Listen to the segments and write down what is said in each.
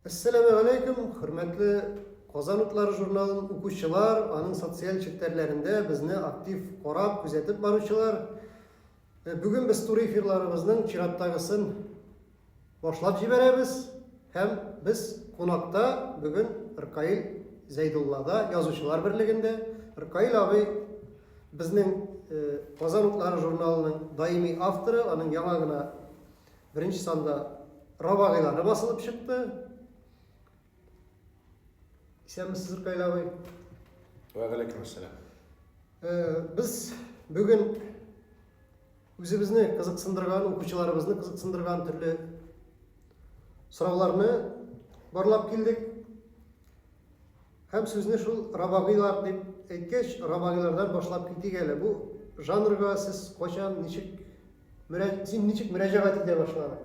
Әссәламегаләйкүм, хөрмәтле Казан утлары журналын укучылар, аның социаль челтәрләрендә безне актив карап, күзәтеп баручылар. Э, бүген без туры эфирларыбызның чираттагысын башлап җибәрәбез һәм без кунакта бүген Ркаил Зәйдуллада, Язучылар берлегендә. Ркаил абый безнең э, Казан утлары журналының даими авторы, аның яңа гына Беренче санда Рабагыйлары басылып чыкты. Исәнмесез, Ркаил абый. Вә галәйкүм әссәлам. Э, без бүген үзебезне кызыксындырган, укучыларыбызны кызыксындырган төрле сорауларны барлап килдек. Һәм сүзне шул рабагыйлар дип әйткәч, рабагыйлардан башлап китик әле. Бу жанрга сез кайчан, ничек Син ничек мөрәҗәгать итә башладың?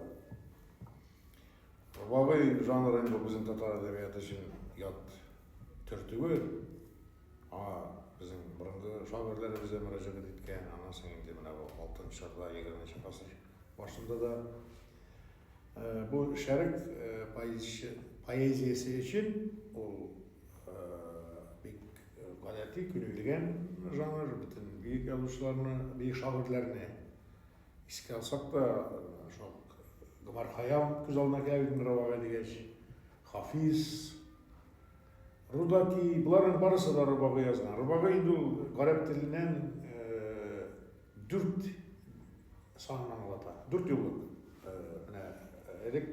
Рубабый жанры инде безнең татар әдәбияты өчен ят төр түгел. Аңа безнең борынгы шагыйрьләребез дә мөрәҗәгать иткән. Аннан соң инде менә бу алтын чорда, 20 гасыр башында да э, бу шәрык э, поэзиясе өчен ул э, бик Гадәти, күнегелгән жанр, бөтен бөек язучыларны, бөек шагыйрьләрне искә алсак та, шул Гомәр Хәйям күз алдына килә бит инде Рабагый дигәч, Хафиз, Рудаки, боларның барысы да Рабагый язган. Рабагый инде ул гарәп теленнән дүрт санын аңлата, дүрт юллык. Менә элек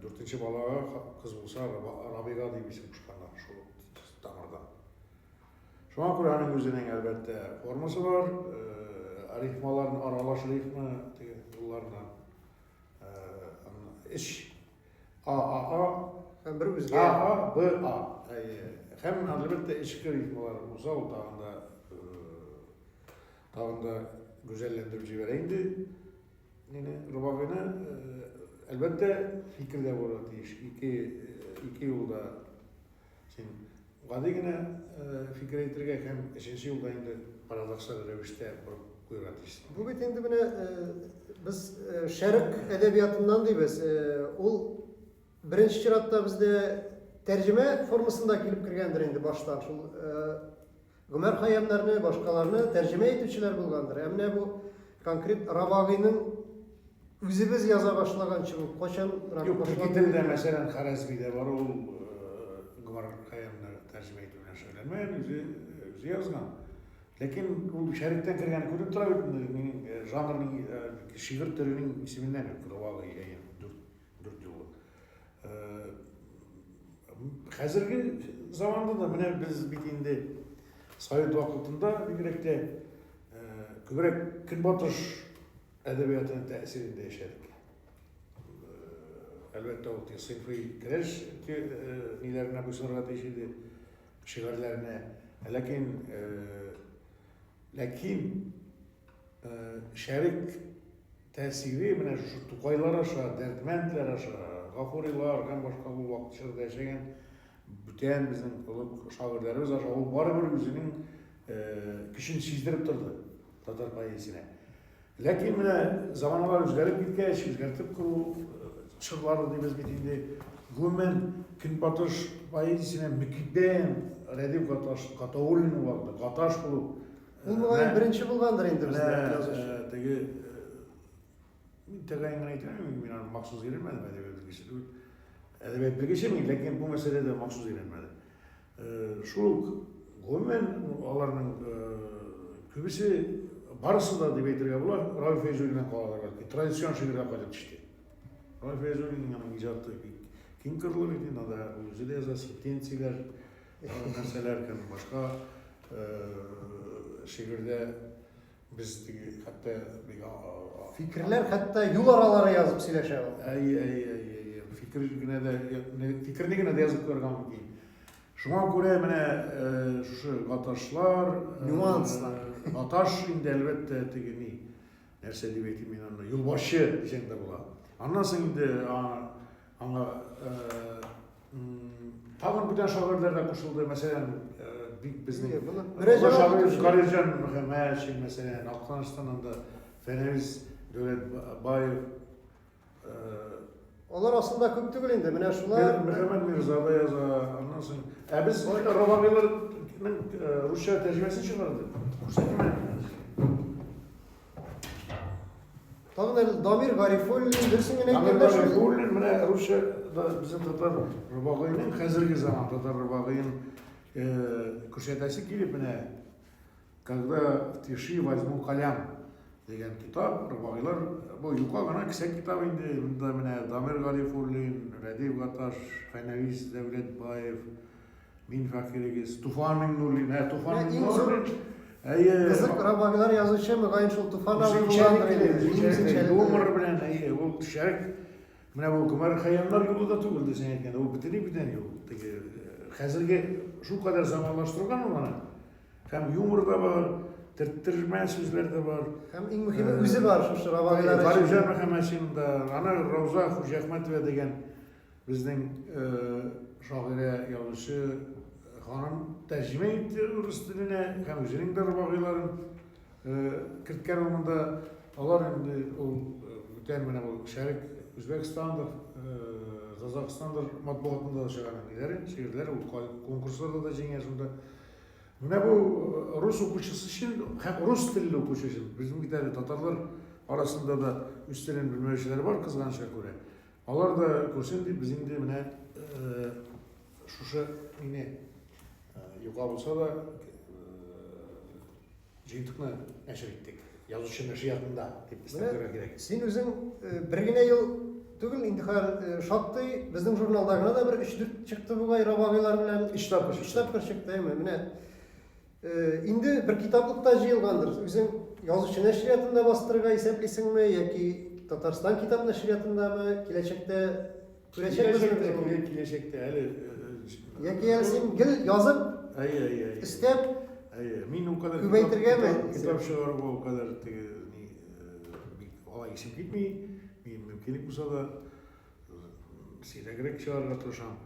Дүртенче балага кыз булса, Рабига дип исем кушканнар шул тамырдан. Шуңа күрә аның үзенең, әлбәттә, формасы бар, рифмаларын аралаш рифма дигән юлларына өч А, А, А һәм бер үзгә А, А, Б, А. Һәм, әлбәттә, эчке рифмалар булса, ул тагын да тагын да гүзәлләндереп җибәрә инде. Мине Рубагыйны, әлбәттә, фикер дә булырга тиеш. Ике, ике юлда син гади генә фикер әйтергә һәм өченче юлда инде парадоксаль рәвештә борып куярга тиешсең. Бу бит инде менә без шәрык әдәбиятыннан дибез. Ул беренче чиратта бездә тәрҗемә формасында килеп кергәндер инде баштан. Шул Гомәр Хәйямнарны, башкаларны тәрҗемә итүчеләр булгандыр. Ә менә бу конкрет Рабагыйның үзебез яза башлаганчы бу кайчан Юк, төрки телдә, мәсәлән, Харәзмидә бар ул Гомәр Хәйямны тәрҗемә итү белән шөгыльләнмәгән, үзе үзе язган. Ләкин ул шәрыктән кергәне күренеп тора бит инде, жанрның, шигырь төренең исеменнән үк Рабагый, әйе, дүрт дүрт юллык. Хәзерге заманда да менә без бит инде совет вакытында бигрәк тә күбрәк көнбатыш әдәбиятының тәэсирендә яшәдек. Әлбәттә, ул сыйнфый көрәш ниләренә буйсынырга тиеш иде, шигарьләренә. Ләкин ләкин шәрык тәэсире менә шушы Тукайлар аша, Дәрдмәндләр аша, Гафурилар һәм башка ул вакыт чорда яшәгән бүтән безнең олы шагыйрьләребез аша ул барыбер үзенең көчен сиздереп торды татар поэзиясенә. Ләкин менә заманалар үзгәреп киткәч, үзгәртеп кору чорлары дибез бит инде, гомумән, Көнбатыш поэзиясенә мөкиббән Рәдиф Гаташ, Гатауллин вакыты, Гаташ булып Ул мөгаен беренче булгандыр инде бездә язучы. Теге мин тәгаен генә әйтә алмыйм, мин аны махсус өйрәнмәдем, әдәбият белгече түгел. Әдәбият белгече мин, ләкин бу мәсьәләдә махсус өйрәнмәдем. Шул ук гомумән аларның күбесе барысы да дип әйтергә була, Равил Фәйзуллиннан калалар бәлки. Традицион шигырьгә кайтып төште. Равил Фәйзуллинның аның иҗаты бик киң кырлы бит инде, анда ул үзе дә яза, сентенцияләр, нәрсәләр һәм башка шигырьдә без теге хәтта бик фикерләр хәтта юл аралары язып сөйләшә ул. Әй, әй, әй, әй, фикер генә дә фикерне генә дә язып куярга мөмкин. Шуңа күрә менә шушы гаташлар, нюанслар. Гаташ инде әлбәттә теге ни, нәрсә дип әйтим мин аны, юлбашчы дисәң дә була. Аннан соң инде Аңа тагын бүтән шагыйрьләр дә кушылды. Мәсәлән, бик безнең шагыйрь Гарифҗан Мөхәммәтшин, мәсәлән, Актаныштан анда Фәнәвис Дәүләтбаев. Алар асылда күп түгел инде. Менә шулар. Мөхәммәд Мирза да яза, аннан соң. Ә без Рабагыйларның русча тәрҗемәсен чыгардык. Күрсәтим әле. Тагын әле Дамир Гарифуллин, дөресен генә әйткәндә. Дамир Гарифуллин менә русча да безнең татар Рабагыйның хәзерге заман татар Рабагыйын күрсәтәсе килеп менә Когда в тиши возьму калям дигән китап, Рубагыйлар, бу юка гына кесә китап инде, монда менә Дамир Гарифуллин, Рәдиф Гаташ, Фәнәвис Дәүләтбаев, мин фәкыйрегез, Туфан Миңнуллин, ә Туфан Миңнуллин, әйе. Кызык Рубагыйлар язучы, мөгаен шул Туфан абый булгандыр инде. Юмор белән, әйе, ул шәрык Менә бу Гомәр Хәйямнар юлы да түгел дисең әйткәндә, ул бөтенләй бүтән юл. Теге хәзерге шулкадәр заманлаштырган ул аны. Һәм юмор да бар, төрттермә сүзләр дә бар. Һәм иң мөһиме үзе бар шушы Рабагыйлар. Гарифҗан Мөхәммәтшин да, аны Рауза Хуҗәхмәтова дигән безнең шагыйрә, язучы ханым тәрҗемә итте урыс теленә һәм үзенең дә рабагыйларын керткән ул монда. Алар инде ул бүтән менә бу Шәрык Үзбәкстандыр, Казахстандыр матбугатында да чыгара ниләре, шигырьләре, ул конкурсларда да җиңә шунда. Менә бу рус укучысы өчен һәм рус телле укучы өчен, безнең бит әле татарлар арасында да үз телен белмәүчеләр бар, кызганычка күрә. Алар да күрсен дип, без инде менә шушы мине юка булса да җыентыкны нәшер иттек. Язучы нәшриятында дип өстәп куярга кирәк. Син үзең бер генә ел түгел, инде хәзер шактый безнең журналда гына да бер 3-4 чыкты бугай Рабагыйлар белән. 3 тапкыр чыкты. 3 тапкыр чыкты, әйме. Менә инде бер китаплык та җыелгандыр. Үзең язучы нәшриятында бастырырга исәплисеңме яки Татарстан китап нәшриятындамы? Киләчәктә күрәчәкбезме? Киләчәктә әле Яки әле син гел язып, әйе, әйе, әйе. Өстәп, әйе, мин ул кадәр күбәйтергәме? Китап чыгаруга ул кадәр теге ни бик алай исем китми. Мин мөмкинлек булса да сирәгрәк чыгарырга тырышам.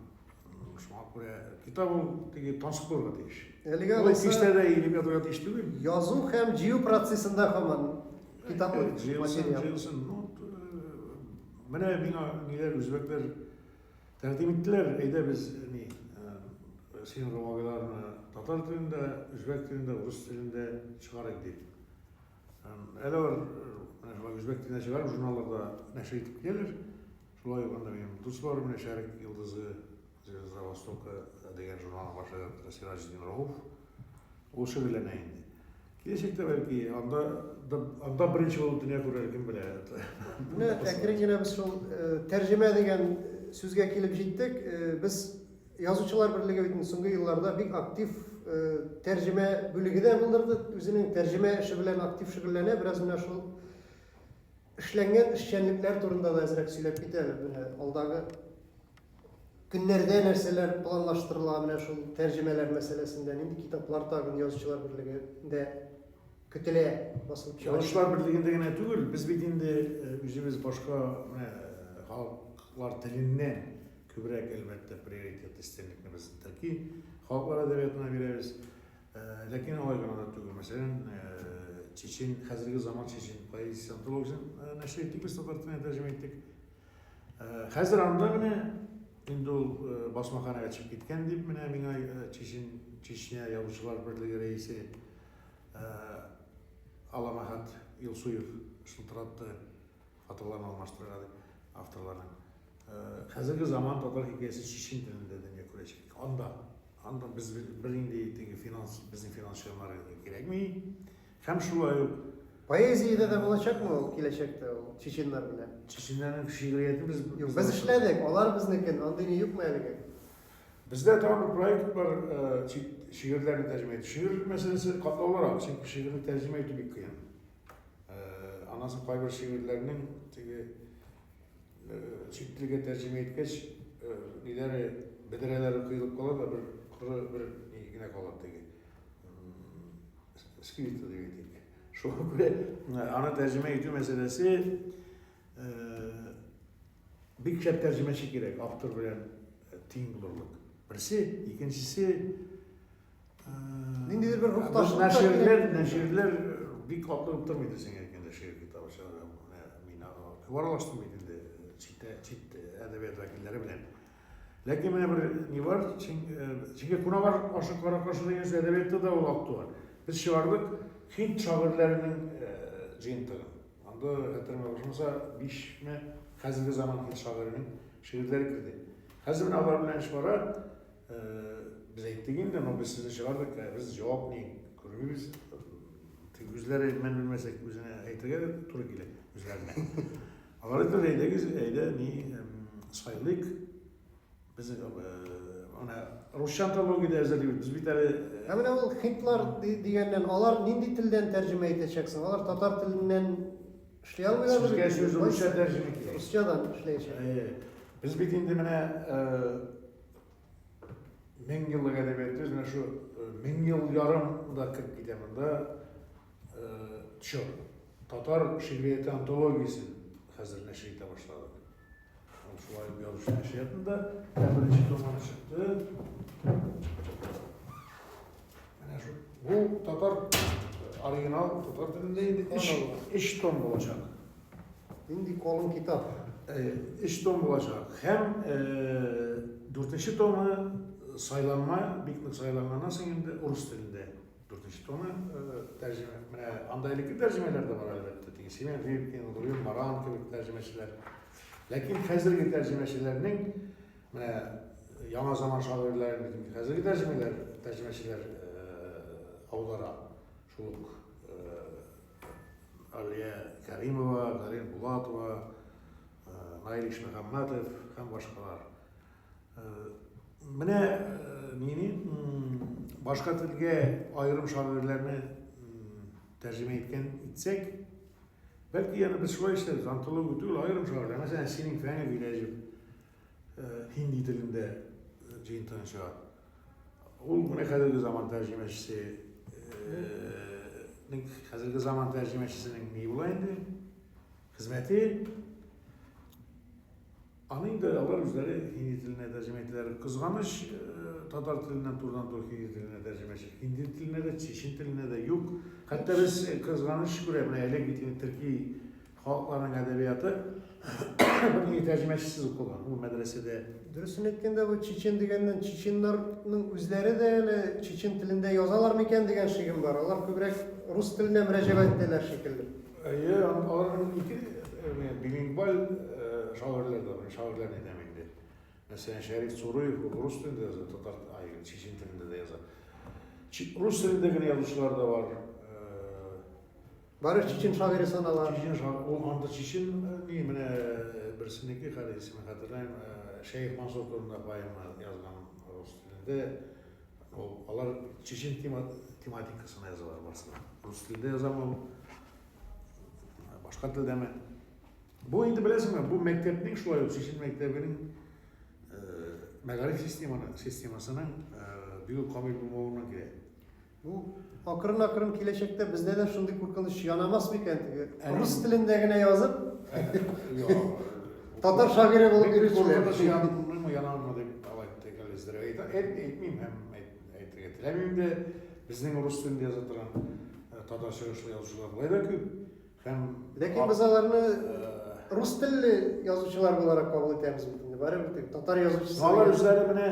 Шуңа күрә китап ул теге тансык булырга тиеш. Әлегә алайса киштәдә иелеп ятырга тиеш түгел. Язу һәм җыю процессында һаман китаплык җыелсын, җыелсын. Ну, менә миңа ниләр үзбәкләр Тәкъдим иттеләр, әйдә без ни, синең ромагыларны татар телендә, үзбәк телендә, урыс телендә чыгарыйк дип. Әле алар менә шулай үзбәк телендә чыгарып, журналларда нәшер итеп киләләр. Шулай ук анда минем дуслар, менә Шәрык йолдызы, Звезда Востока дигән журналның баш редакторы Сираҗетдин Рауф. Ул шөгыльләнә инде. Киләчәктә бәлки анда да, анда беренче булып дөнья күрер, кем белә. Менә әкрен генә без шул тәрҗемә дигән сүзгә килеп җиттек. Без Язучылар берлеге бит соңгы елларда бик актив тәрҗемә бүлеге дә булдырды. Үзенең тәрҗемә эше белән актив шөгыльләнә. Бераз менә шул эшләнгән эшчәнлекләр турында да әзрәк сөйләп кит әле. Менә алдагы көннәрдә нәрсәләр планлаштырыла менә шул тәрҗемәләр мәсьәләсендә, нинди китаплар тагын Язучылар берлегендә көтелә, басылып чыгачак? Язучылар берлегендә генә түгел, без бит инде үзебез башка менә халыклар теленнән күбрәк, әлбәттә, приоритет, өстенлекне без төрки халыклар әдәбиятына бирәбез. Ләкин алай гына да түгел. Мәсәлән, чечен, хәзерге заман чечен поэзиясе антологиясен нәшер иттек без, татар теленә тәрҗемә иттек. Хәзер анда менә инде ул басмаханәгә чыгып киткән дип менә миңа Чечен Чечня язучылар берлеге рәисе Аламахат Илсуев шылтыратты, фотоларны алмаштырырга дип авторларның. Хәзерге заман татар хикәясе чечен телендә дөнья күрәчәк. Анда анда без бернинди теге финанс безнең финанс чыгымнары кирәкми. Һәм шулай ук. Поэзиядә дә булачакмы ул киләчәктә ул чеченнар белән? Чеченнәрнең шигъриятен без Юк, без эшләдек, алар безнекен, андый ни юкмы әлегә? Бездә тагын бер проект бар, чит шигырьләрне тәрҗемә итү. Шигырь мәсьәләсе катлаулырак, чөнки шигырьне тәрҗемә итү бик кыен. Аннан соң кайбер шигырьләрнең теге чит телгә тәрҗемә иткәч, ниләре, бедрәләре коелып кала да, бер коры бер ни генә кала теге. Скелеты дип әйтик. Шуңа күрә аны тәрҗемә итү мәсьәләсе бик шәп тәрҗемәче кирәк, автор белән тиң булырлык. Берсе, икенчесе ниндидер бер рухташлык. Нәширләр, нәширләр бик атлыгып тормый дисең әйткәндә шигырь китабы чыгарга. Менә мин аралаштым бит инде читтә, чит әдәбият вәкилләре белән. Ләкин менә бер ни бар, чөнки кунак ашы кара каршы дигән сүз әдәбиятта да ул актуаль. Без чыгардык һинд шагыйрьләренең җыентыгын. Анда, хәтеремә ялгышмаса, бишме хәзерге заман һинд шагыйренең шигырьләре керде. Хәзер менә алар белән эш бара. Без әйттек инде, но без сезне чыгардык, ә без җавап ни күрмибез. Тик үзләре мен белмәсәк, үзенә әйтергә дә туры килә үзләренә. Алар әйтә, әйдәгез, әйдә, ни, сайлыйк. Без менә русча антология әзерлибез. Без бит әле Ә менә ул хинтлар дигәннән, алар нинди телдән тәрҗемә итәчәк соң? Алар татар теленнән эшли алмыйлар. Сүзгә сүз русча тәрҗемә кирәк. Русчадан эшләячәк. Без бит инде менә 1000 еллык әдәбият менә шу 1000 ел ярым да кереп китә монда чор. Татар шигърияте антологиясен хәзер нәшер итә башладык. Ул шулай ук язучы нәшриятында беренче томы чыкты. Менә шу. Бу татар оригинал татар телендә инде өч том булачак. Нинди калын китап? Өч том булачак. Һәм дүртенче томы сайланма, бик нык сайланганнан соң инде урыс телендә. Дүртенче томы тәрҗемә. Менә анда элекке тәрҗемәләр дә бар, әлбәттә. Теге Семен Рыбкин, Луи Маран кебек тәрҗемәчеләр. Ләкин хәзерге тәрҗемәчеләрнең менә яңа заман шагыйрьләренең хәзерге тәрҗемәләр, тәрҗемәчеләр аудара. Шул ук Алия Кәримова, Галин Булатова, Наил Ишмөхәммәтов һәм башкалар. Менә нини башка телгә аерым шагыйрьләрне тәрҗемә иткән итсәк, бәлки яны без шулай эшләрбез, антология түгел, аерым шагыйрьләр. Мәсәлән, синең Фәнил Гыйләҗев һинди телендә җыентыгын чыгар. Ул менә хәзерге заман тәрҗемәчесе хәзерге заман тәрҗемәчесенең ни була инде? Хезмәте. Аны инде алар үзләре һинди теленә тәрҗемә итәләр. Кызганыч, татар теленнән турыдан-туры һинди теленә тәрҗемәче. Һинди теленә дә, чечен теленә дә юк. Хәтта без кызганыч күрә, менә элек бит инде төрки халыкларның әдәбияты бернинди тәрҗемәчесез укылган. Ул мәдрәсәдә. Дөресен әйткәндә, бу чечен дигәннән, чеченнарның үзләре дә әле чечен телендә язалар микән дигән шигем бар. Алар күбрәк рус теленә мөрәҗәгать итәләр шикелле. Әйе, аларның ике билингваль шагыйрьләр дә бар, шагыйрьләрне әйтәм инде. Мәсәлән, Шәриф Цуруев ул рус телендә яза, татар, ай, чечен телендә дә яза. Рус телендә генә язучылар да бар. Бары чечен шагыйре санала. Чечен шагыйре, ул анда чечен ни, менә берсенеке, хәзер исемен хәтерләмим, Шәех Мансур турында поэма язган рус телендә. Ул, алар чечен тематикасына язалар барысы да. Рус телендә язамы ул, башка телдәме? Бу инде беләсеңме, бу мәктәпнең шулай ук чечен мәктәбенең мәгариф системасының бик үк камил булмавыннан килә. Бу акрын-акрын киләчәктә бездә дә шундый куркыныч янамас микән теге? Рус телендә генә язып, татар шагыйре булып йөрүчеләр. Куркыныч янмыймы, янамы дип алай төгәл әйтергә әйтмим һәм әйтергә теләмим дә. Безнең рус телендә яза торган татар чыгышлы язучылар болай да күп. Һәм Ләкин без аларны рус телле язучылар буларак кабул итәбез бит инде. Барыбер теге татар язучысы. Алар үзләре менә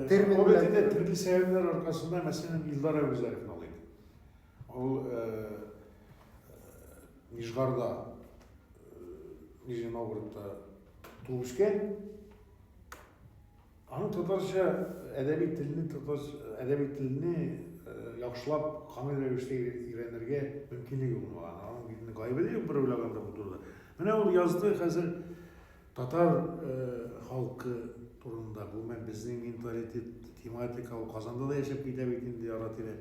термин белән төрле сәбәпләр аркасында, мәсәлән, Илдар Әбүзәровны алыйк. Ул Нижгарда, Нижний Новгородта туып үскән. Аның татарча әдәби телне татар әдәби телне яхшылап камил рәвештә өйрәнергә мөмкинлеге булмаган. Аның бит инде гаебе дә юк бер уйлаганда бу турыда. Менә ул язды хәзер татар халкы турында, гомумән безнең менталитет, тематика, ул Казанда да яшәп китә бит инде ара-тирә.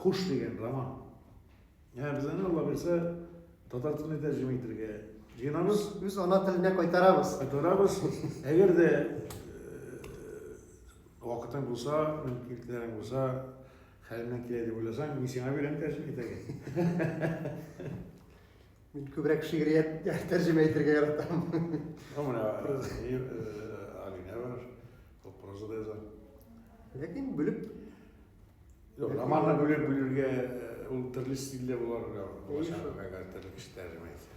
Хуш дигән роман. Ә без аны, Алла бирсә, татар теленә тәрҗемә итәргә җыенабыз. Үз ана теленә кайтарабыз. Кайтарабыз. Әгәр дә вакытың булса, мөмкинлекләрең булса, хәлеңнән килә дип уйласаң, мин сиңа бирәм тәрҗемә итәргә. Мин күбрәк шигърият тәрҗемә итәргә яратам. Ну, менә Алинә бар, ул проза да яза. Ләкин бүлеп Юк, романны бүлеп бүлергә ул төрле стильдә буларга булачак, әгәр төрле кеше тәрҗемә итсә.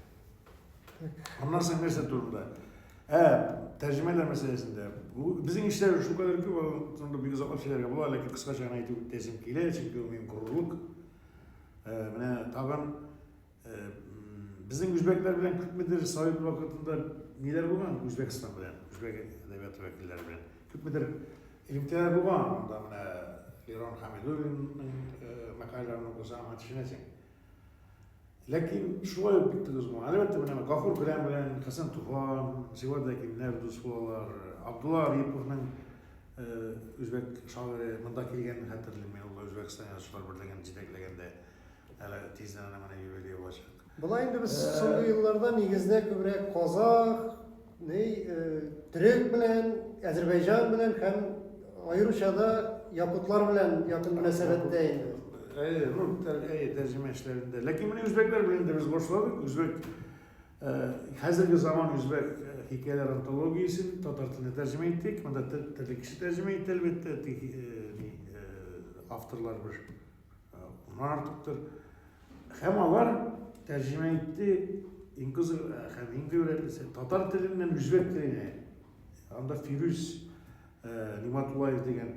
Аннан соң нәрсә турында? Ә, тәрҗемәләр мәсьәләсендә. Бу безнең эшләр шулкадәр күп, аның турында бик озаклап сөйләргә була, ләкин кыскача гына әйтеп үтәсем килә, чөнки ул минем горурлык. Менә тагын безнең үзбәкләр белән күпмедер совет вакытында ниләр булган Үзбәкстан белән, үзбәк әдәбияты вәкилләре белән. Күпмедер элемтәләр булган. Анда менә Лерон Хамидуллинның мәкаләләрен укысаң, аңа төшенәсең. Ләкин шулай ук бик тыгыз булган. Әлбәттә, менә Гафур Көләм белән Хәсән Туфан, Зивар Дәкимнәр дус булалар. Абдулла Ариповның үзбәк шагыйре монда килгәнен хәтерлим мин, ул Үзбәкстан язучылар берлеген җитәкләгәндә. Әле тиздән аның менә юбилее булачак. Болай инде без соңгы елларда нигездә күбрәк казах, ни, төрек белән, әзербайҗан белән һәм аеруча да якутлар белән якын мөнәсәбәттә инде. Әйе, ну, әйе, тәрҗемә эшләрендә. Ләкин менә үзбәкләр белән дә без башладык. Үзбәк хәзерге заман үзбәк хикәяләр антологиясен татар теленә тәрҗемә иттек. Монда төрле кеше тәрҗемә итте, әлбәттә, авторлар бер уннан артыктыр. Һәм алар тәрҗемә итте, иң кызыгы һәм иң гыйбрәтлесе, татар теленнән үзбәк теленә. Анда Фирүз Ниматуллаев дигән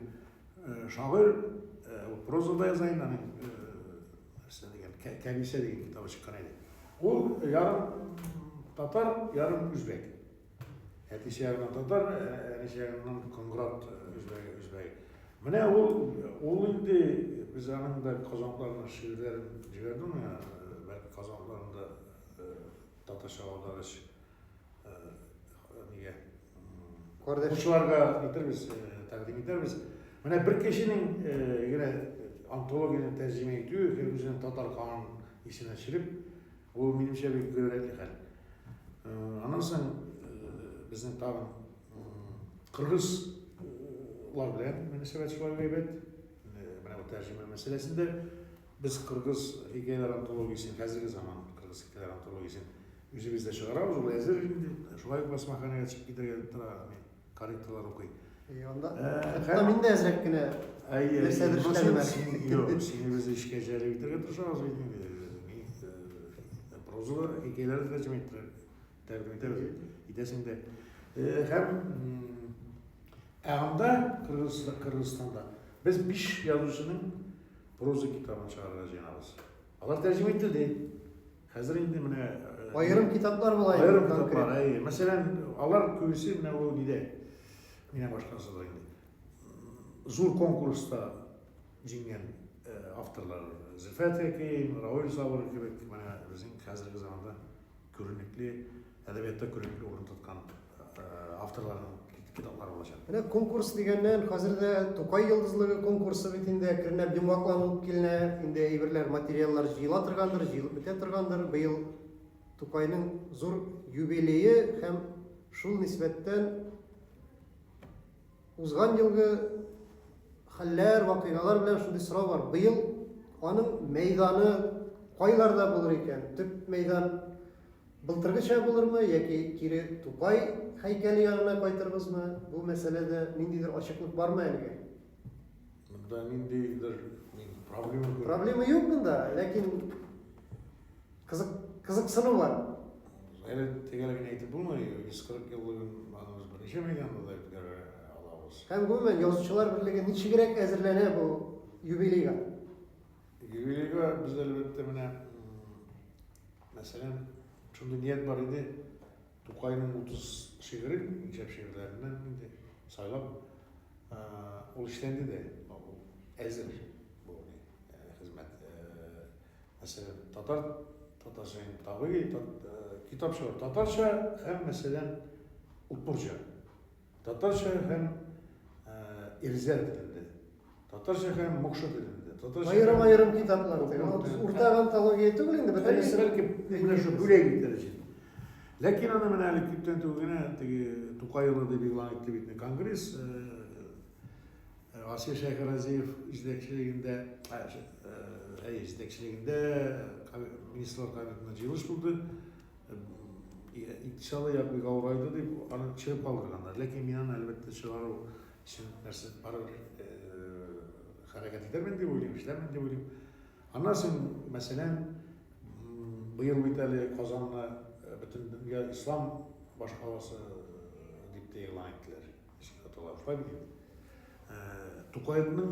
шагыйрь, ул прозада яза инде, аның нәрсә дигән, Кәбисә дигән китабы чыккан иде. Ул ярым татар, ярым үзбәк. Әтисе ягыннан татар, әнисе ягыннан конграт үзбәге, үзбәге. Менә ул, ул инде без аның да казанларның шигырьләрен җибәрде миңа, бәлки казанларында татарча аударыш нигә укучыларга итәрбез, тәкъдим итәрбез. Менә бер кешенең генә антологияне тәрҗемә итүе, үзенең татар канын исенә төшереп, Ул, минемчә, бик гыйбрәтле хәл. Аннан соң безнең тагын кыргызлар белән мөнәсәбәт шулай әйбәт. Менә бу тәрҗемә мәсьәләсендә без кыргыз хикәяләр антологиясен, хәзерге заман кыргыз хикәяләр антологиясен үзебез дә чыгарабыз, ул әзер инде. Шулай ук басмаханәгә чыгып китәргә тора. Корректорлар укый. Әйе, анда хәтта мин дә әзрәк кенә нәрсәдер эшләдем әле. Юк, сине без эшкә җәлеп итәргә тырышабыз бит инде. Проза хикәяләр дә тәрҗемә иттерә, тәкъдим итәбез. Итәсең дә. Һәм ә анда Кыргызстанда без 5 язучының проза китабын чыгарырга җыенабыз. Алар тәрҗемә ителде. Хәзер инде менә э, аерым китаплар була инде. Аерым китаплар, әйе. Мәсәлән, алар күбесе менә ул нидә? Менә башкасы да инде. Зур конкурста җиңгән э, авторлар Зөлфәт Хәким, Равил Сабыр кебек менә безнең хәзерге заманда күренекле әдәбиятта күренекле урын тоткан э, авторларның китаплары булачак. Менә конкурс дигәннән, хәзер дә Тукай йолдызлыгы конкурсы бит инде әкренләп йомгакланып киленә, инде әйберләр, материаллар җыела торгандыр, җыелып бетә торгандыр. Быел Тукайның зур юбилее һәм шул нисбәттән узган елгы хәлләр, вакыйгалар белән шундый сорау бар. Быел аның мәйданы кайларда булыр икән? Төп мәйдан Былтыргыча булырмы яки кире Тукай һәйкәле янына кайтырбызмы? Бу мәсьәләдә ниндидер ачыклык бармы әлегә? Монда ниндидер мин проблема күрмим. Проблема юк монда, ләкин кызык, кызыксыну бар. Әле төгәл генә әйтеп булмый, 140 еллыгын аны без берничә мәйданда да үткәрә алабыз. Һәм гомумән Язучылар берлеге ничегрәк әзерләнә бу юбилейга? Юбилейга без әлбәттә менә Мәсәлән, шундый ният бар иде, Тукайның 30 шигырен, иң шәп шигырьләреннән инде сайлап, ул эшләнде дә, ул әзер бу хезмәт. Мәсәлән, татар, татарча инде табигый, китап чыгар татарча һәм, мәсәлән, удмуртча. Татарча һәм эрзә телендә. Татарча һәм мокшы телендә. Татарча Аерым-аерым китаплар. Уртак антология түгел инде, бөтенесе. Бәлки менә шул бүләк итәр өчен. Ләкин аны менә әле күптән түгел генә теге Тукай елы дип игълан итте бит конгресс. Асия Шәйхразиев җитәкчелегендә, әйе, җитәкчелегендә Министрлар Кабинетында җыелыш булды. Икътисады як бик авырайды дип, аны төшереп калдырганнар. Ләкин мин аны әлбәттә чыгару өчен нәрсә барыбер хәрәкәт итәрмен дип уйлыйм, эшләрмен дип уйлыйм. Аннан соң, мәсәлән, быел бит әле Казанны бөтен дөнья ислам башкаласы дип тә игълан иттеләр. Ничек атала, шулай бит инде. Тукайның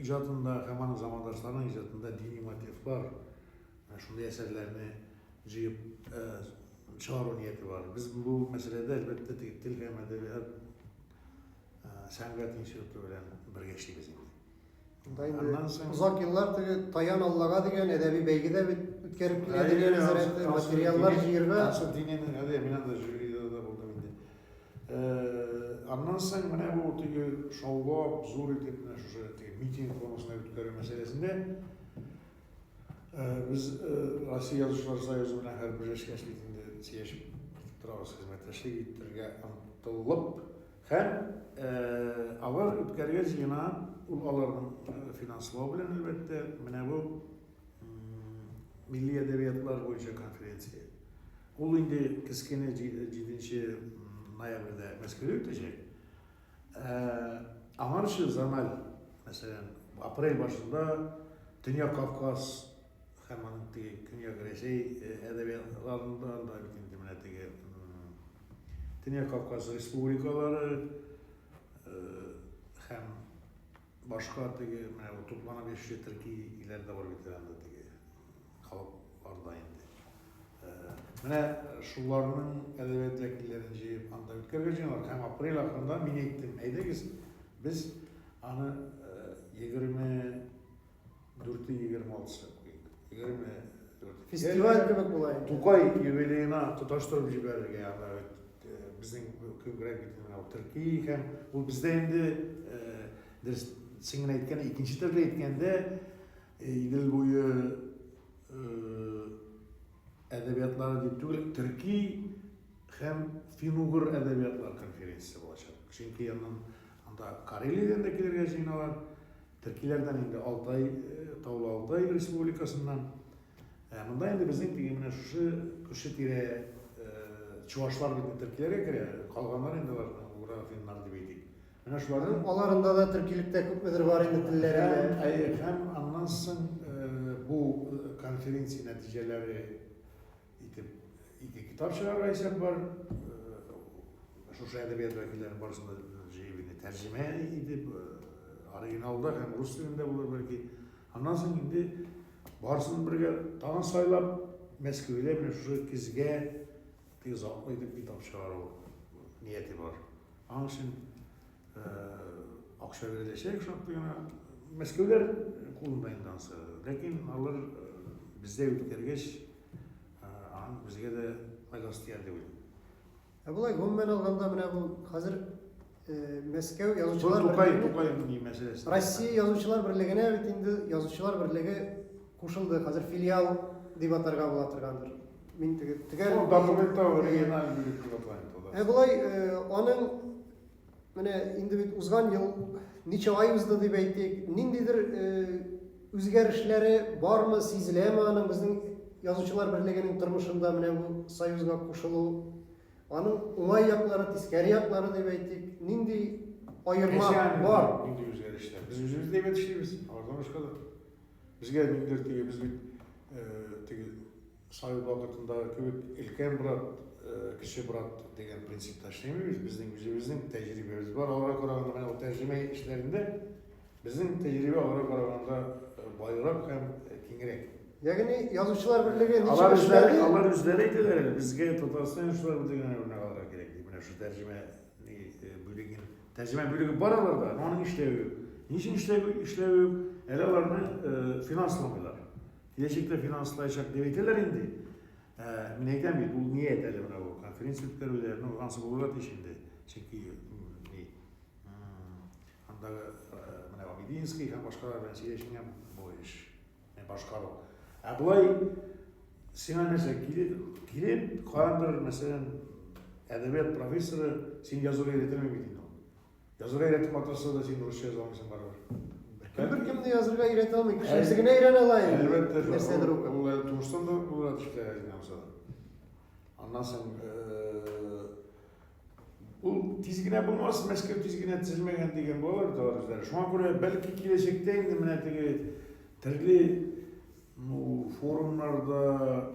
иҗатында һәм аның замандашларының иҗатында дини мотивлар, шундый әсәрләрне җыеп чыгару нияте бар. Без бу мәсьәләдә, әлбәттә, теге тел һәм әдәбият сәнгать институты белән бергә эшлибез инде. Монда инде озак еллар теге Таян Аллага дигән әдәби бәйге дә бит үткәреп килә Диния нәзарәте, материаллар җыерга. Ансы дининең, әйе, мин анда жюрида да булдым инде. Аннан соң менә бу теге шаулап, зур итеп менә шушы теге митинг формасында үткәрү мәсьәләсендә без Россия Язучылар союзы белән һәр берләшкәч бит инде сөйләшеп торабыз, хезмәттәшлек итәргә омтылып. Һәм алар үткәрергә җыена, ул аларның финанслау белән, әлбәттә, менә бу милли әдәбиятлар буенча конференция. Ул инде кечкенә 7 ноябрьдә Мәскәүдә үтәчәк. Аңарчы зональ, мәсәлән, апрель башында Төньяк Кавказ һәм аның теге Көньяк Рәсәй әдәбиятларында анда бит инде менә теге Төньяк Кавказ республикалары һәм башка теге менә бу тупланып яшәүче төрки илләр дә бар бит анда теге халыкларда инде. Менә шуларның әдәбият вәкилләрен җыеп анда үткәрергә җыеналар. Һәм апрель ахырында мин әйттем, әйдәгез, без аны 24-е 26-сы куйыйк. 24. Фестиваль кебек була инде. Тукай юбилеена тоташтырып җибәрергә анда бит безнең күбрәк бит менә ул төрки һәм ул бездә инде дөрес син генә әйткән икенче төрле әйткәндә Идел буе әдәбиятлары дип түгел, төрки һәм фин-угыр әдәбиятлар конференциясе булачак. Чөнки аннан анда Карелиядән дә килергә җыеналар, төркиләрдән инде Алтай, Таулы Алтай республикасыннан. Ә монда инде безнең теге менә шушы күрше тирә чувашлар бит төркиләргә керә, калганнар инде алар угра финнар дип әйтик. Менә шуларның аларында да төркилектә күпмедер бар инде телләрендә. Әйе, һәм аннан соң бу конференция нәтиҗәләре итеп ике китап чыгарырга исәп бар. Шушы әдәбият вәкилләрен барысын да җыеп инде тәрҗемә итеп, оригиналда һәм рус телендә булыр бәлки. Аннан соң инде барысын бергә тагын сайлап, Мәскәүдә менә шушы көзгә теге затлы итеп китап чыгару нияте бар. Аның өчен акча биреләчәк шактый гына. Мәскәүләр кулында инде анысы. Ләкин алар бездә үткәргәч, аның безгә дә файдасы тияр дип уйлыйм. Ә болай гомумән алганда менә бу хәзер Мәскәү язучылар Тукай, Тукай ни мәсьәләсе? Россия язучылар берлегенә бит инде язучылар берлеге кушылды. Хәзер филиал дип атарга була торгандыр. Мин теге төгәл Ул документта оригиналь бүлек дип атала инде. Ә болай аның менә инде бит узган ел ничә ай узды дип әйтик, ниндидер үзгәрешләре бармы, сизеләме аның безнең язучылар берлегенең тормышында менә бу союзга кушылу? Аның уңай яклары, тискәре яклары дип әйтик, нинди аерма бар? Нинди үзгәрешләр? Без үзебез дә әйбәт эшлибез, алардан башка да. Безгә ниндидер теге без бит теге совет вакытындагы кебек өлкән брат, кече брат дигән принципта эшләмибез. Безнең үзебезнең тәҗрибәбез бар. Аларга караганда менә ул тәрҗемә эшләрендә безнең тәҗрибә аларга караганда байрак һәм киңрәк. Ягъни язучылар берлеге ничек алар үзләре, эшләде? Алар үзләре әйтәләр әле, безгә Татарстан язучылар берлегенә үрнәк алырга кирәк дип. Менә шул тәрҗемә бүлеген. Тәрҗемә бүлеге бар аларда, но аның эшләве юк. Ни өчен эшләве, эшләве юк? Әле аларны финансламыйлар. Киләчәктә финанслаячак дип әйтәләр инде. Мин әйтәм бит, ул ният әле менә бу конференция үткәрүдә, ну, ансы булырга тиеш инде. Чөнки ни, андагы менә Обединский һәм башкалар белән сөйләшенгән бу эш. Башкару. Ә болай сиңа нәрсә килеп, килеп каяндыр, мәсәлән, әдәбият профессоры син язуга өйрәтәме бит инде ул. Язуга өйрәтеп маташса да син русча яза алмыйсың барыбер. Кем бер кемне язырга өйрәтә алмый, кеше үзе генә өйрәнә ала инде. Әлбәттә, нәрсәдер укып. Ул әле тумыштан да булырга төште әзгә булса да. Аннан соң Ул тиз генә булмас, Мәскәү тиз генә төзелмәгән дигән булалар бит алар үзләре. Шуңа күрә бәлки киләчәктә инде менә теге төрле ну, форумнарда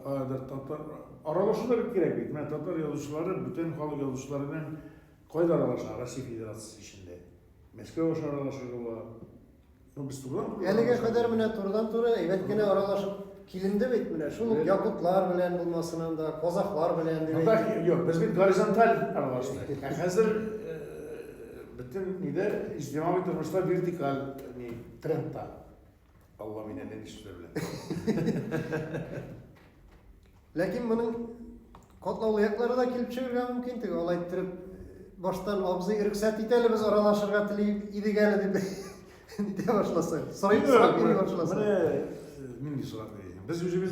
каядыр татар аралашу да бик кирәк бит. Менә татар язучылары бүтән халык язучылары белән Кайда аралаша? Россия Федерациясе эчендә. Мәскәү аша аралашырга була. Ну, без турыдан Әлегә кадәр менә турыдан-туры әйбәт кенә аралашып киленде бит менә. Шул ук якутлар белән булмасын анда, казахлар белән дип Анда юк, без бит горизонталь аралаштык. Ә хәзер бөтен нидә иҗтимагый тормышта вертикаль ни трендта. Алла мине нинди сүзләр белән. Ләкин моның катлаулы яклары да килеп чыгарга мөмкин. Теге алай иттереп баштан абзый рөхсәт ит әле без аралашырга тели идек әле дип нитә башласа. Сорый сорап йөри башласа. Менә нинди сорап йөрисең? Без үзебез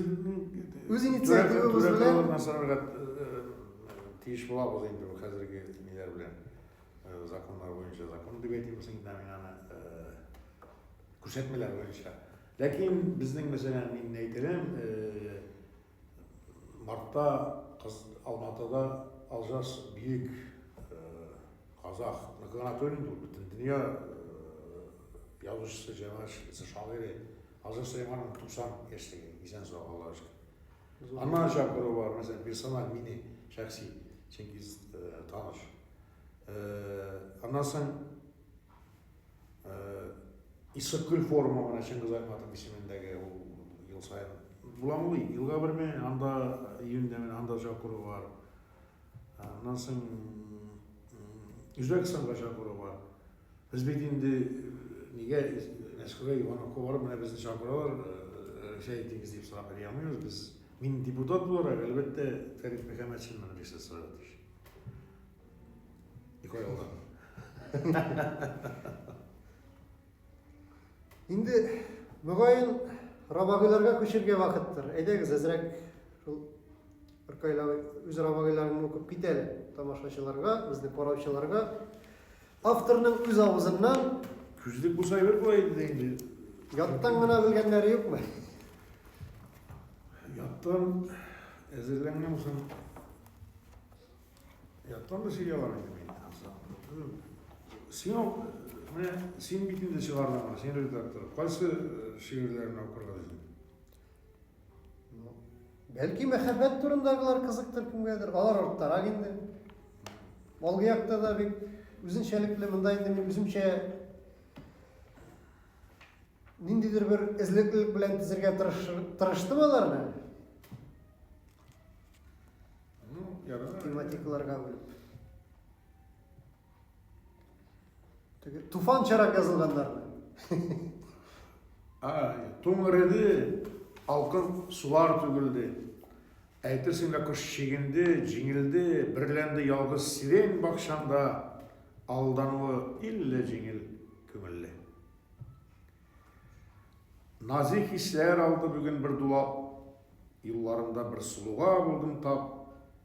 үз инициативабыз белән сорарга тиеш булабыз инде бу хәзерге ниләр белән законнар буенча закон дип әйтим соң инде мин аны Күрсәтмәләр буенча. Ләкин безнең, мәсәлән, мин әйтерем, мартта кыз Алматыда Алжас бөек казах, гына түгел инде ул, бөтен дөнья язучысы, җәмәгатьчесе, шагыйре Алжас Сөләймановның 90 яшьлеге, исән сау, Аллага шөкер. Аннан чакыру бар, мәсәлән, персональ мине шәхси, чөнки таныш. Аннан соң Иссык-Күл форумы менә Чыңгыз Айтматов исемендәге ул ел саен буламы ул? Елга берме? Анда июньдә менә анда чакыру бар. Аннан соң Үзбәкстанга чакыру бар. Без бит инде нигә Мәскәүгә, Ивановка барып менә безне чакыралар, рөхсәт итегез дип сорап йөри алмыйбыз. Без мин депутат буларак, әлбәттә, Фәрит Мөхәммәтшиннан рөхсәт сорарга тиеш. Николай Инде мөгаен рабагыйларга күчергә вакыттыр. Әйдәгез, әзрәк шул Ркаил үз рабагыйларын укып кит әле тамашачыларга, безне караучыларга. Авторның үз авызыннан Күзлек булса әйбәт була иде инде. Яттан гына белгәннәре юкмы? Яттан әзерләнгән булсам, Яттан да сөйли алам инде мин. Син менә син бит инде чыгардың моны, син редактор. Кайсы шигырьләрне укырга дисең? Ну, бәлки мәхәббәт турындагылар кызыктыр кемгәдер. Алар арттарак инде. Алгы якта да бик үзенчәлекле, монда инде мин үземчә ниндидер бер эзлеклелек белән тезергә тырыштым аларны. Ну, ярар. Тематикаларга бүлеп. Теге туфан чарак язылганнарны. А, туң эреде, алкын сулар түгелде. Әйтерсең лә кош чигенде, җиңелде, берләнде ялгыз сирень бакчамда, алдануы илле җиңел, күңелле. Нази хисләр алды бүген бер дулап, Юлларымда бер сылуга булдым тап,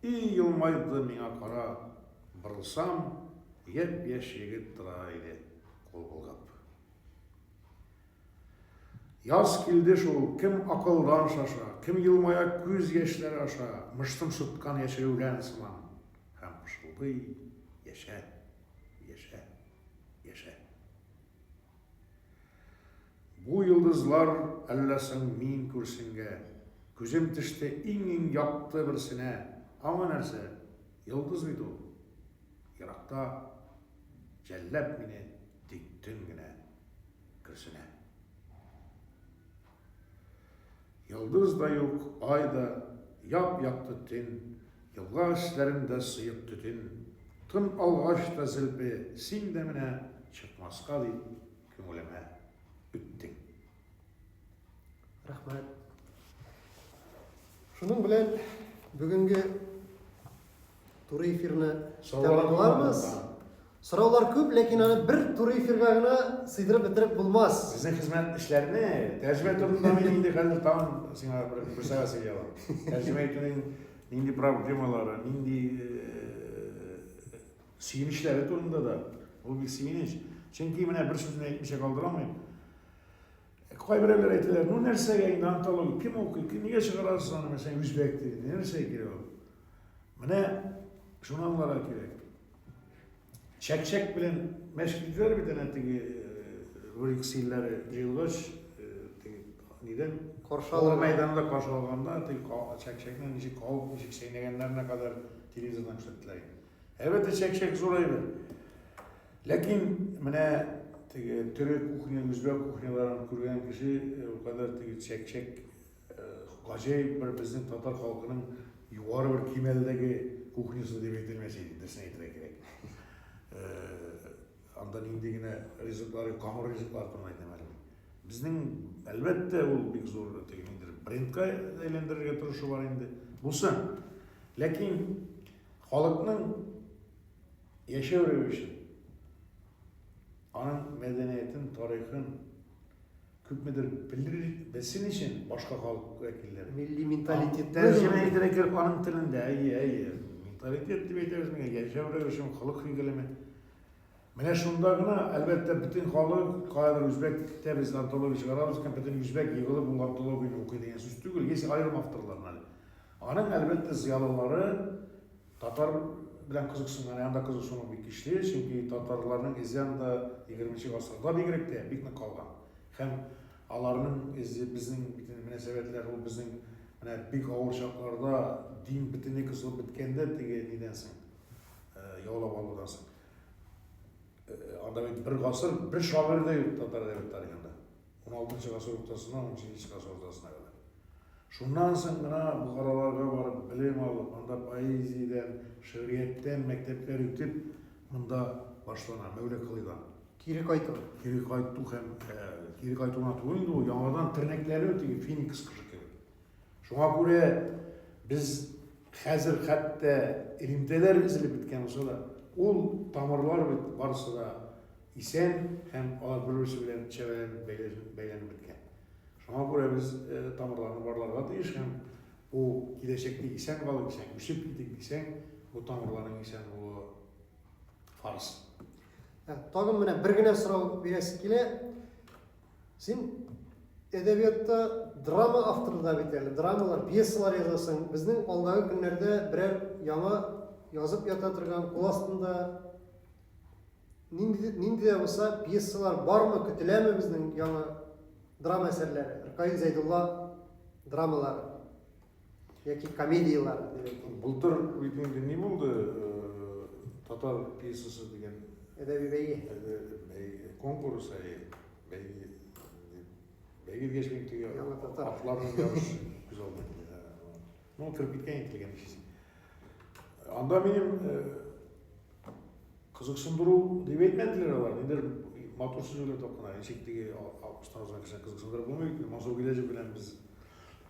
И елмайды миңа карап, борылсам, япь-яшь егет тора иде кул болгап. Яз килде шул, кем акылдан шаша, кем елмая күз яшьләре аша, мыштым шыткан яшел үлән сыман, һәм пышылдый, яшә, яшә, яшә. Бу йолдызлар әллә соң мин күрсенгә, Күзем төште иң-иң якты берсенә. Аңа нәрсә, йолдыз бит ул. Еракта, жәлләп мине, тик төн генә көрсенә. Йолдыз да юк, ай да, яп-якты төн, Елга өсләрендә сыек төтен. Тын алгач та зелпе, син дә менә Чыкмаска дип күңелемә үттең. Рәхмәт. Шуның белән бүгенге туры эфирны тәмамларбыз. Сораулар күп, ләкин аны бер туры эфирга гына сыйдырып бетереп булмас. Безнең хезмәт эшләрне тәрҗемә турында мин инде хәзер тагын сиңа бер, бер сәгать сөйли алам. Тәрҗемә итүнең нинди проблемалары, нинди сөенечләре турында да. Ул бик сөенеч. Чөнки менә бер сүзне әйтмичә калдыра алмыйм. Кайберәүләр әйтәләр, ну нәрсәгә инде антология, кем укый, кем нигә чыгарасыз аны, мәсәлән, үзбәк телендә, нәрсәгә кирәк ул? Менә шуны аңларга кирәк. Чәк-чәк белән мәш килделәр бит әнә теге БРИКС илләре җыелгач, теге нидән Каршы алырга. Мәйданында каршы алганда теге чәк-чәкне ничек кабып, ничек чәйнәгәннәренә кадәр телевизордан күрсәттеләр инде. Әлбәттә, чәк-чәк зур әйбер. Ләкин менә теге төрек кухня, үзбәк кухняларын күргән кеше ул кадәр теге чәк-чәк гаҗәеп бер безнең татар халкының югары бер кимәлдәге кухнясы дип әйтелмәс иде, дөресен әйтергә кирәк. Анда нинди генә ризыклар, камыр ризыклар турында әйтәм әле. Безнең, әлбәттә, ул бик зур теге ниндидер брендка әйләндерергә тырышу бар инде. Булсын. Ләкин халыкның яшәү рәвешен, аның мәдәниятен, тарихын күпмедер белер, белсен өчен башка халык вәкилләре. Милли менталитет. Тәрҗемә итәргә кирәк аның телендә. Әйе, әйе. Менталитет дип әйтәбез менә, яшәү рәвешен, холык-фигылеме. Менә шунда гына, әлбәттә, бөтен халык, каядыр үзбәктә без антология чыгарабыз икән, бөтен үзбәк егылып ул антологияне укый дигән сүз түгел, есть аерым авторларны әле. Аның, әлбәттә, зыялылары татар белән кызыксынган, анда кызыксыну бик көчле, чөнки татарларның эзе анда 20 гасырда бигрәк тә бик нык калган. Һәм аларның эзе безнең бит мөнәсәбәтләр ул безнең менә бик авыр чакларда дин бөтенләй кысылып беткәндә теге нидән соң, яулап алудан соң. Анда бит бер гасыр, бер шагыйрь дә юк татар әдәбият тарихында. 16 гасыр уртасыннан 17 гасыр уртасына кадәр. Шуннан соң гына Бохараларга барып белем алып, анда поэзиядән, шигърияттән мәктәпләр үтеп, монда башлана Мәүлә Колыйдан. Кире кайту. Кире кайту һәм кире кайту гына түгел инде ул, яңадан тернәкләнү теге феникс кошы кебек. Шуңа күрә без хәзер хәтта элемтәләр өзелеп беткән булса да, ул тамырлар бит барысы да исән һәм алар бер-берсе белән чәбәләнеп бәйләнеп беткән. Шуңа күрә без тамырларны барларга тиеш һәм бу киләчәктә исән калыйк дисәң, үсеп китик дисәң, бу тамырларның исән булуы фарыз. Тагын менә бер генә сорау бирәсе килә. Син әдәбиятта драма авторы да бит әле, драмалар, пьесалар язасың. Безнең алдагы көннәрдә берәр яңа язып ята торган кул астында нинди, нинди дә булса пьесалар бармы, көтеләме безнең яңа драма әсәрләре? Ркаил Зәйдулла драмалары яки комедияләре дип әйтик. Былтыр бит инде ни булды? Татар пьесасы дигән әдәби бәйге. Әдәби конкурс, әйе. Бәйге дип. Бәйге дигәч мин теге Яңа татар. Атларның ярыш күз алдына килә. Ну, кереп киткән ителгән ишесе. Анда минем кызыксындыру дип әйтмәделәр алар. Ниндидер матур сүз уйлап тапканнар. Ничек теге алтмыштан узган кешене кызыксындырып булмый бит. Мансур Гыйләҗев белән без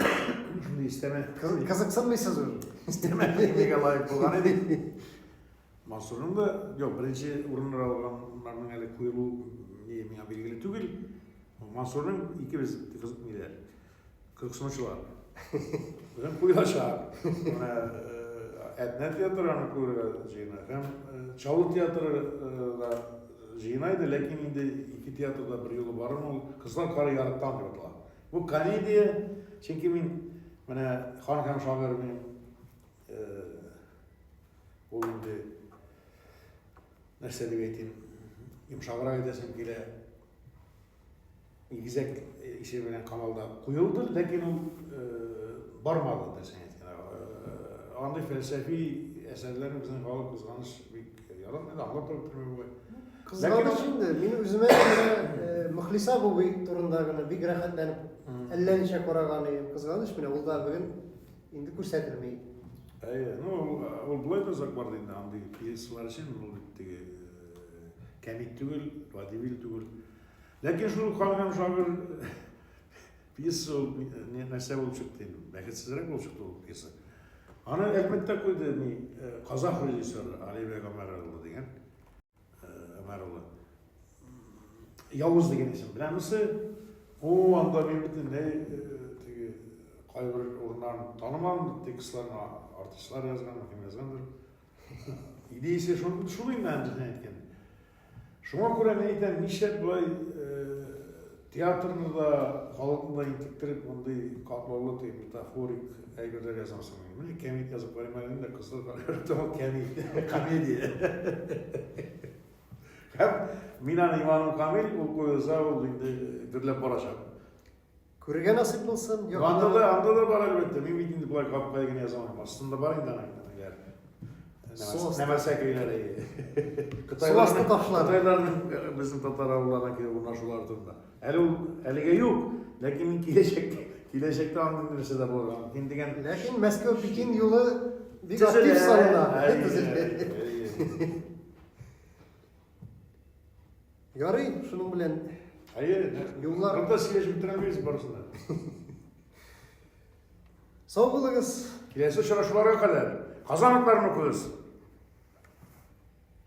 шундый истәмә Кызыксынмыйсыз уже. Истәмә премиягә лаек булган идек. Мансурның да, юк, беренче урыннар алганнарның әле куелу ни миңа билгеле түгел. Мансурның икебез кызык ниләр? Кызыксынучылар. Безнең куелачак. Менә Әтнә театры аны куярга җыена. Һәм Чаллы театры да җыена иде, ләкин инде ике театрда бер юлы барырмы ул Кызлар кары ярыктан дип атала. Бу комедия, чөнки мин менә хан һәм шагыйрь минем Ул инде нәрсә дип әйтим, йомшаграк әйтәсем килә. Игезәк исеме белән Камалда куелды, ләкин ул бармады дөресен әйткәндә. Андый фәлсәфи әсәрләрне безнең халык кызганыч бик яратмый да, аңлап та бетерми бугай. Кызганыч инде, мин үземә менә Мөхлиса бубый турында гына бик рәхәтләнеп әллә ничә караган идем. Кызганыч менә ул да бүген Инде күрсәтелми. Әйе, ну ул, ул болай да озак барды инде андый пьесалар өчен, ул бит теге кәмит түгел, водевиль түгел. Ләкин шул хан һәм шагыйрь пьеса ул нәрсә булып чыкты инде, бәхетсезрәк булып чыкты ул пьеса. Аны Әлмәттә куйды ни, казах режиссеры Алибек Омарұлы дигән. Гомәр улы. Явыз дигән исем беләмесе? О, анда мин бөтенләй теге кайбер урыннарын танымадым, текстларны артистлар язган, кем язгандыр. Идеясе шул, шул инде аны әйткән. Шуңа күрә мин әйтәм, нишләп болай театрны да, халыкны да интектереп, мондый катлаулы теге метафорик әйберләр язасың. Менә кәмит язып карыйм әле инде, кызыл карап кәмит, комедия. Һәм мин аны иманым камил, ул куелса, ул инде гөрләп барачак. Күрергә насыйп булсын. Анда да, анда да бар әлбәттә. Мин бит инде болай капкай генә яза алмыйм. Астында бар инде аның ниләр. Нәмәсә көйләре. Суасты ташлары. Кытайларның безнең татар авылларына килеп урнашулары турында. Әле ул әлегә юк, ләкин мин киләчәктә киләчәктә андый нәрсә дә булырга мөмкин дигән. Ләкин Мәскәү Пекин юлы бик актив салына. Ярый, шуның белән Әйе, юллар. Монда сөйләшеп бетерәмибез барысын да. Сау булыгыз. Киләсе очрашуларга кадәр. Казан утларын укыгыз.